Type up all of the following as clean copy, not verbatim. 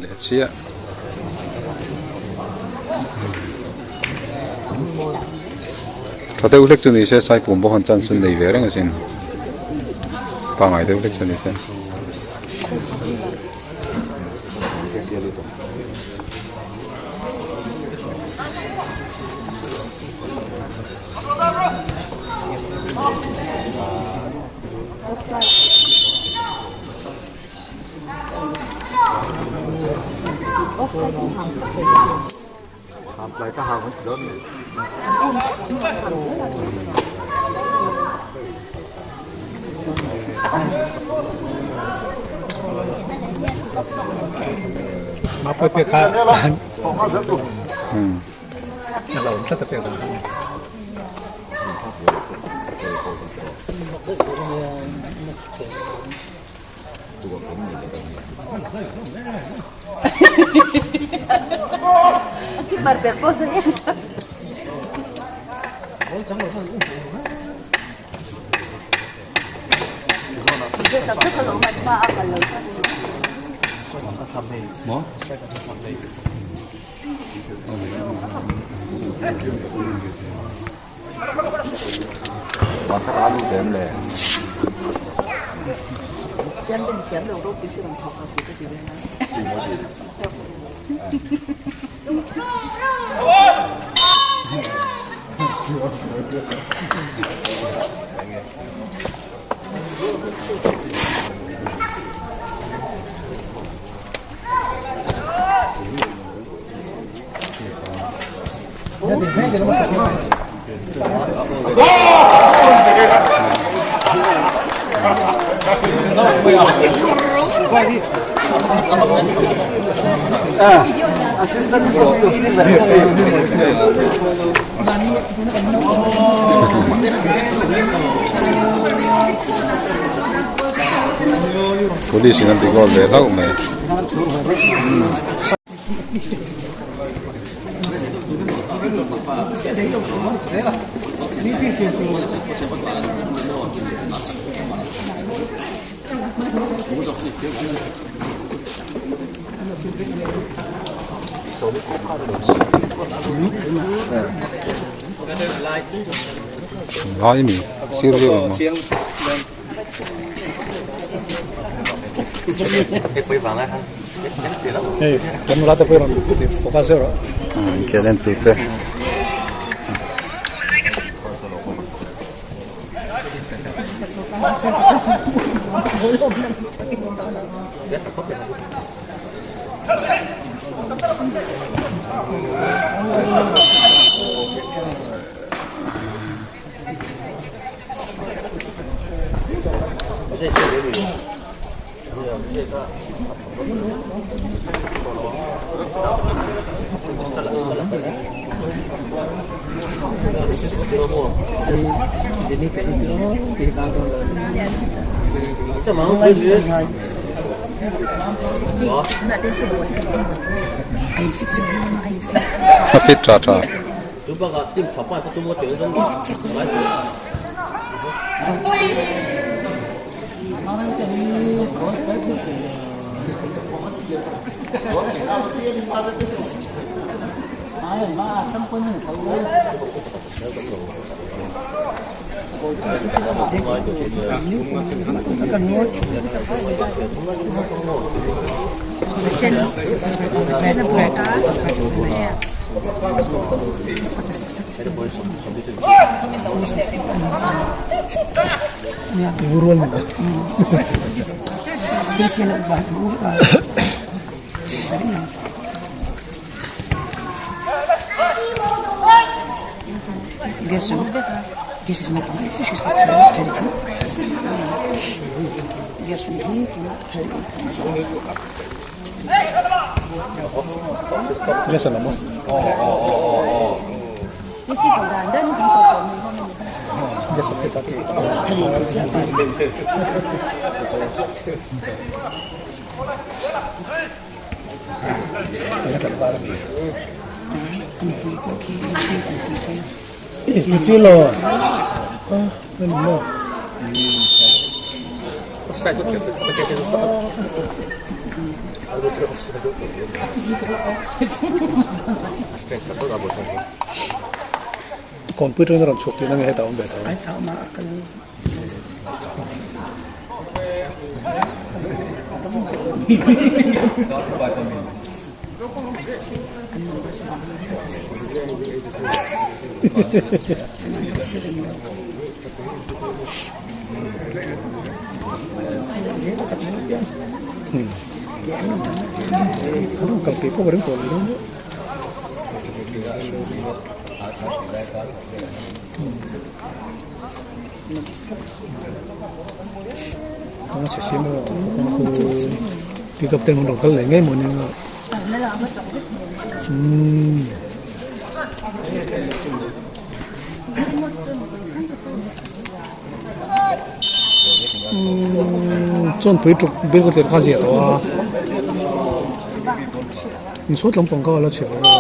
leh chiah. Tha deuh hlek chu ni se Saipum pawh khan chance chu nei ve reng asin pangai deuh hlek chu ni se. Police in an ti goal ve hlauh mai. Lai mi sir viau ang maw. Inkhel en tur te. A fit tha tha. Kawnpui atangin a rawn chhuak tihna nge hetah a awm ve tho? Pickup te an rawn kal leh ngei maw nia umm. Chawnpui tuk bil ka tler kha zia tawh a inchhuat lampang kha a la chhe lo a.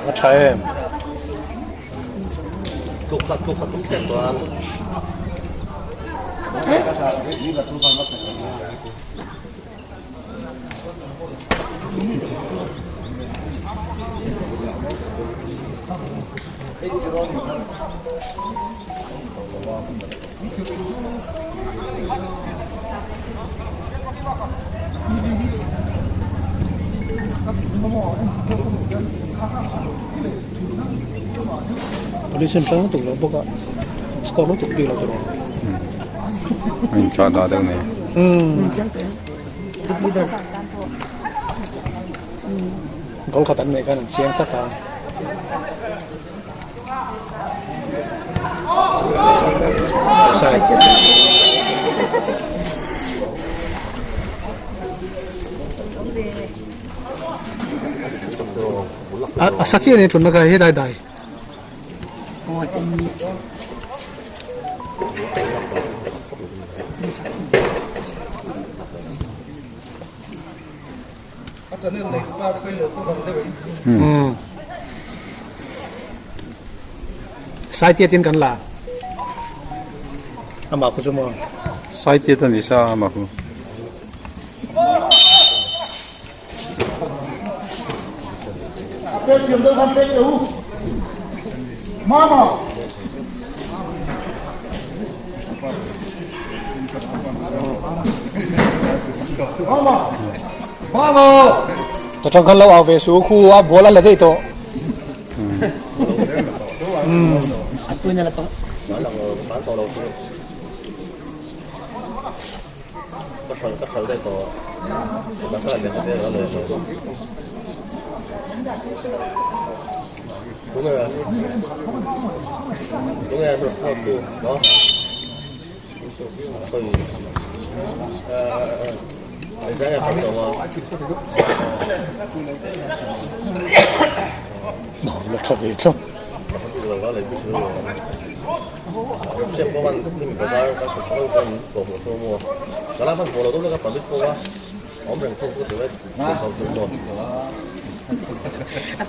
A tha em. Police an hrang lutuk lo bawk a score lutuk bik lo tur. An inthlah dah deuh nei. Goal khat an neih khan an chiang tlat a. Offside. A sa chiah a ni tunna kha helai dai. Saitiat in kan la amah khu chu maw. Saitiat a ni sa amah khu. Ta tang khan lo au ve su khu a ball a la daih tawh. La tha ve thlawp. A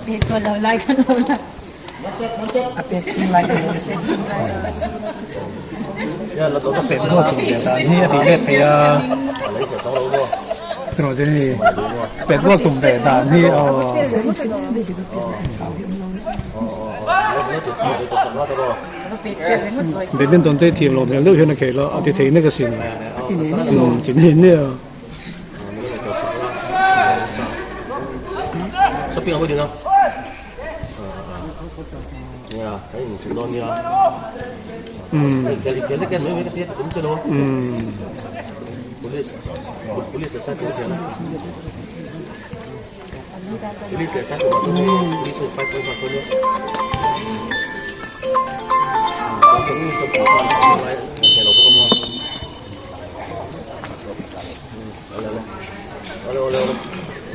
pet ngawt chung ve dan hi a tih let thei a erawh chu hei pet ngawt tum ve dan hi aw. Badminton te thiam loh hmel deuh hian a khel a, a ti thei nek asin. Umm ti nei nia. Umm. Umm.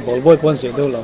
Ball boy pawh an zir deuh lo.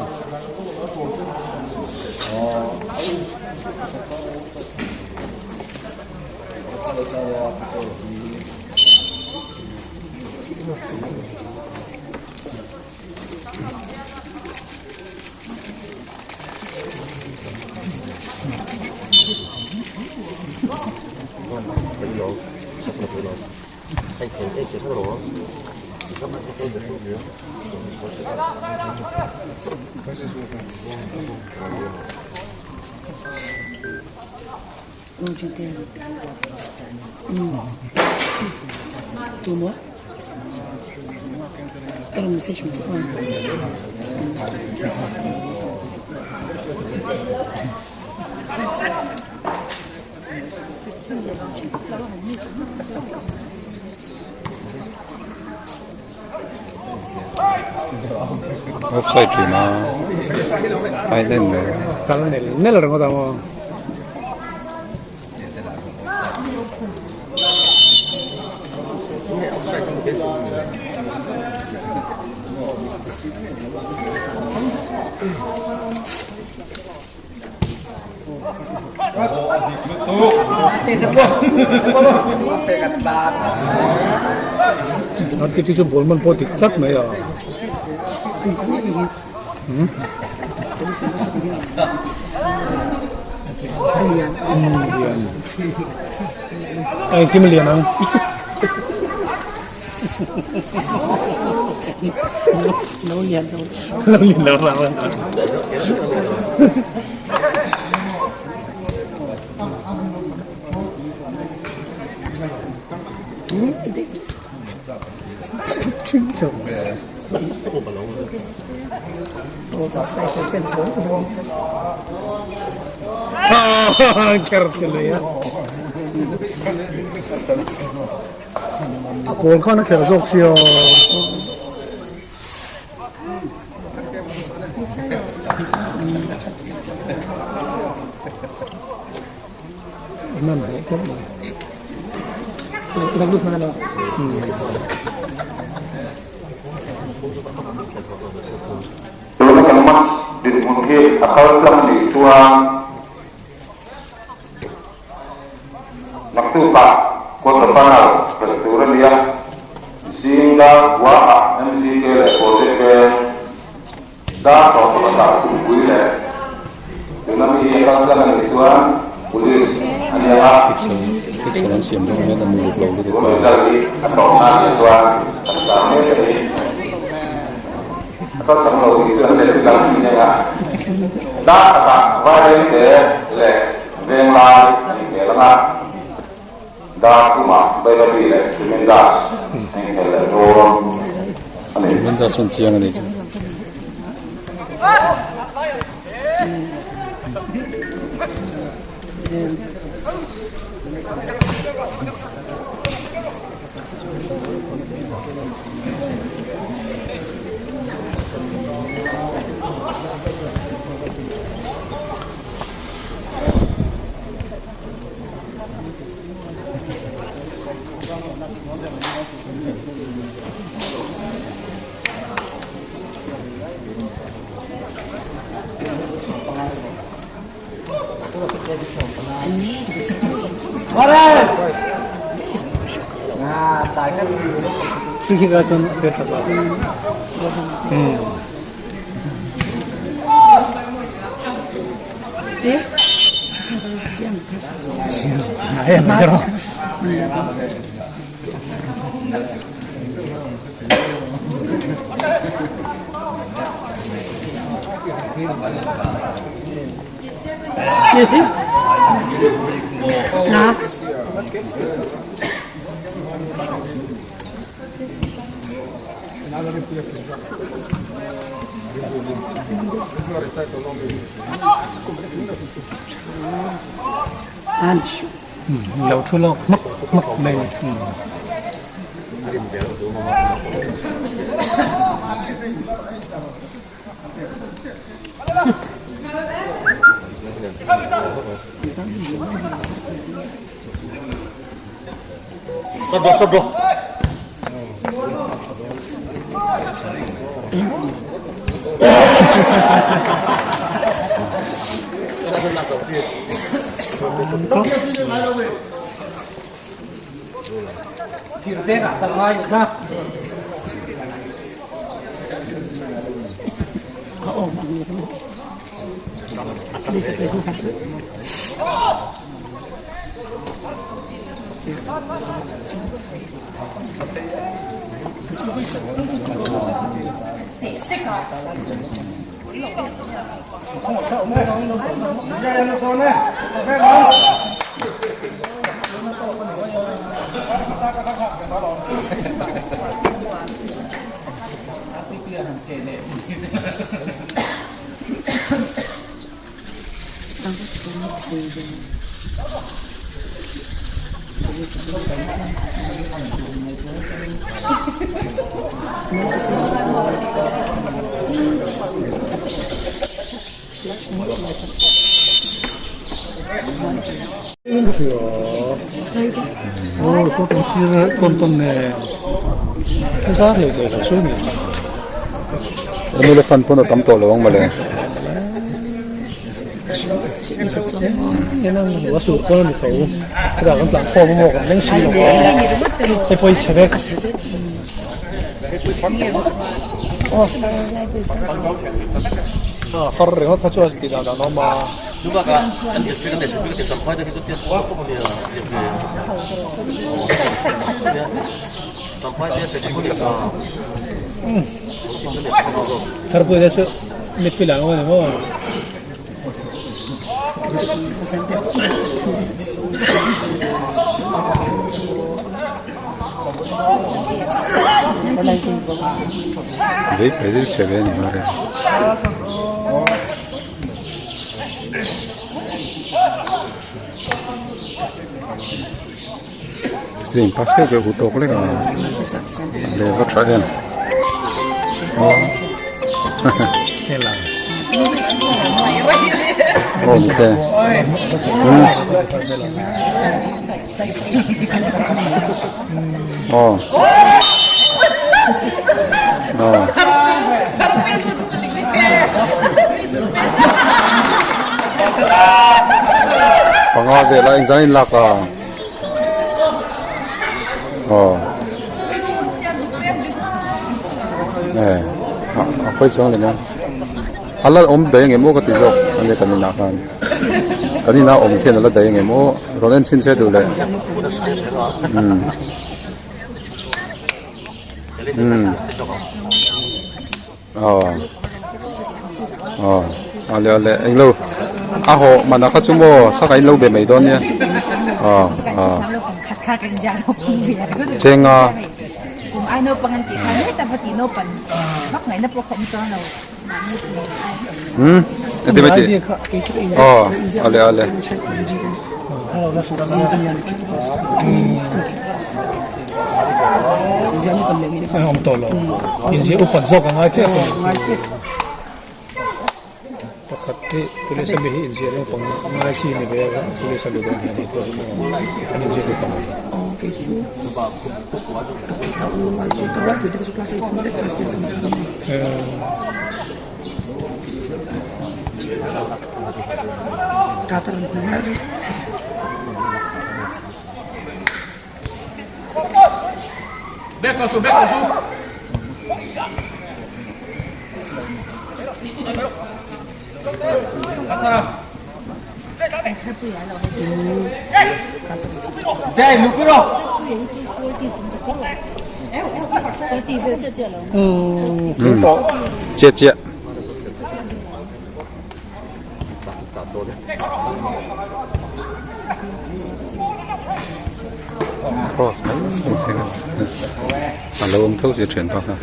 Offside thin a a in en lo. Kal nel nel ringawt ang aw. An titi chu ball man pawh dik tlat mai a. A engkim a lian ang. Lo lian lo. Lo lian lo rau an. A pawl khan a kher zawk sia. Nan hmuh khawp mai. Tuna kan match dinhmun hi a kal tlang a nih chuan naktukah quarter final khelh tur a ni a, Zinga Guaha MZK leh Project Veng dar 11 ah Tumpui leh tuna mi hi a kal tlang a nih chuan Police a ni ang a. Fixer an siam dawn hian a mu ruk lo lutuk Tun a. result hi a tawp nan hi chuan kan tlar mek a ni. A kal tlang lo tih chu an let tlang a ni ang a. Dar takah Vairengte leh Venglai an inkhel ang a, dar tumah Bairabi leh Tremendous an inkhel leh dawn a ni. Tremendous hun chiang a ni chu. Free kick ah chuan a pe tha zawk. Lo thu lawk hmak hmak mai. Mla fund pawn a tam tawh lo ang mawle. Vei phei chu chhe ve a ni mai reng. Chu in pass keuh keuh hu tawk lek ang le va tha em aw ni te aw aw. Panga vel a engzah in lak a. Aw eh a pawi chuang leh nia a la awm daih ang em aw ka ti zawk a nia kan inah khan kan inah awm khian a la daih ang em aw rawn en chhin se duh leh umm umm Aw aw ale ale englo a hawh mana kha chu maw saka in lo be mai dawn nia aw aw chenga umm engtin mai tih aw ale ale. Awm tawh lo inziah upat zawk a ngai tep a ni pakhat hi police ami hi inziah naupang ngai chi ni ve a police ami dawn hian hei pawh hi maw an inziak upa mai. Chiah chiah. Cross mai mai se a lo awm tho si thian pa kha.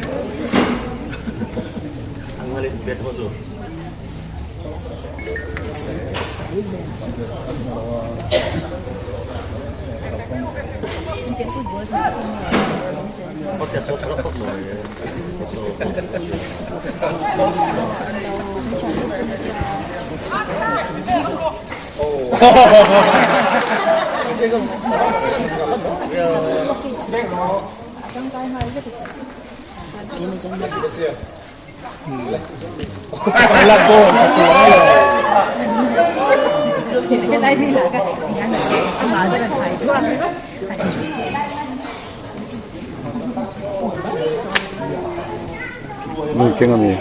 Keng ami.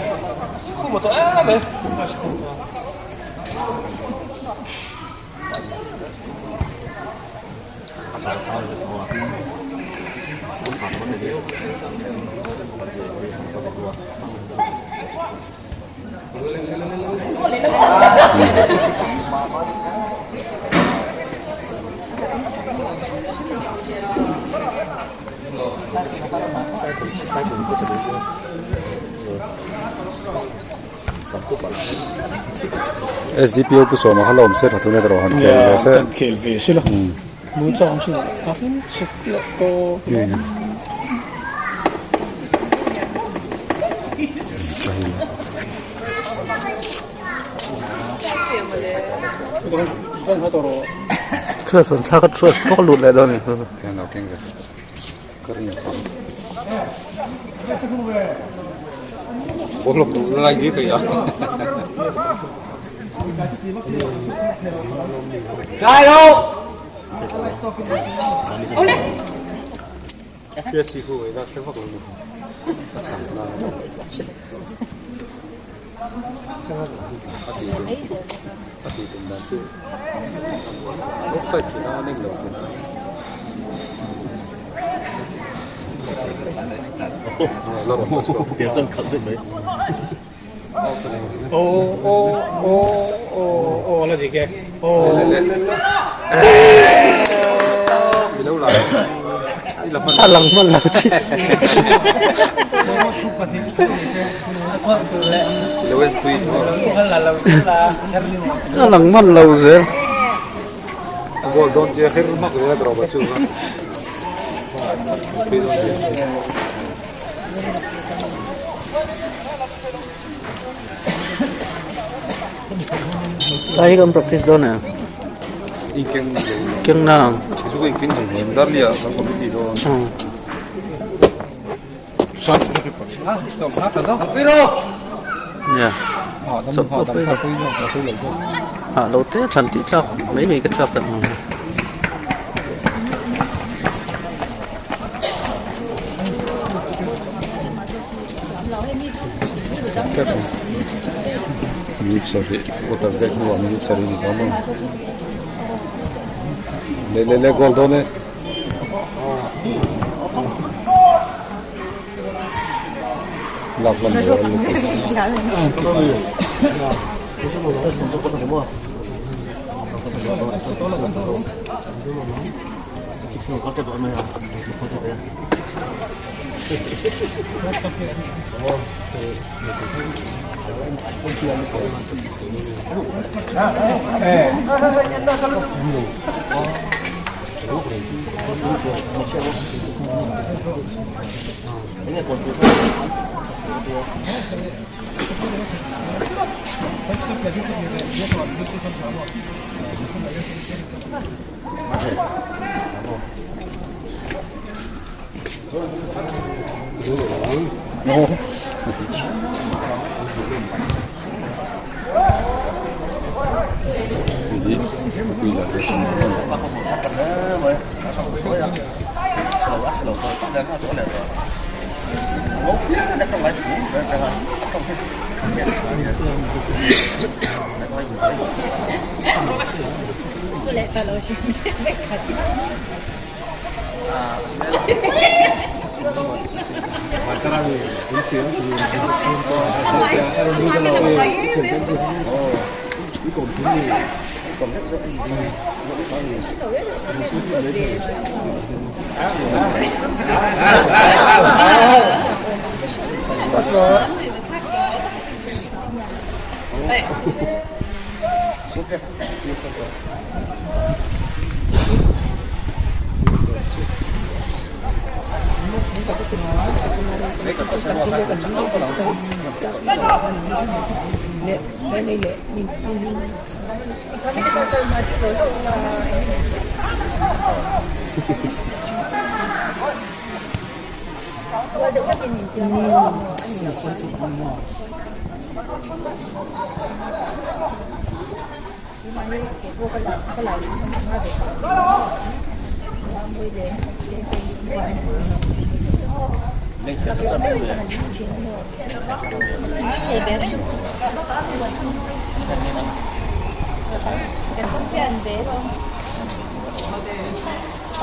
SDPO pu sawma kha la awm se tha thun e tawh han khel ve se. Kan khel ve se la. Mu chang chu a rin chhe leh tawp. Thla ka thua bawk lut leh dawn a ni. Ka ring ang. Bawlhhlawh duh lai hi ka A lang hman lo chi. A lang hman lo zel. Tlai hi kan practice dawn em? Keng na ang. Hah lo te thlan tih tlak mai mai ka chak ta ang. Minute sarih water break hnuah minute sarih ni tawh maw le le le goal dawn e. Lak lam lo a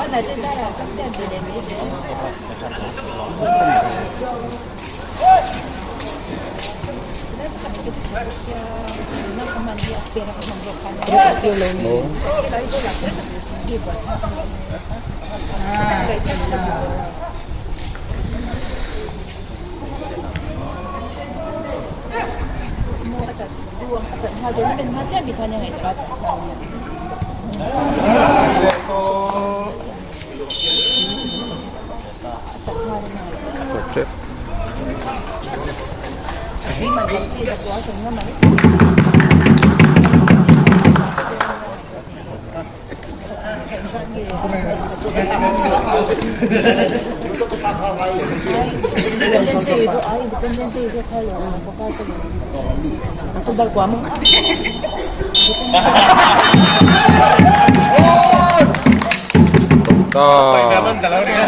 Ta.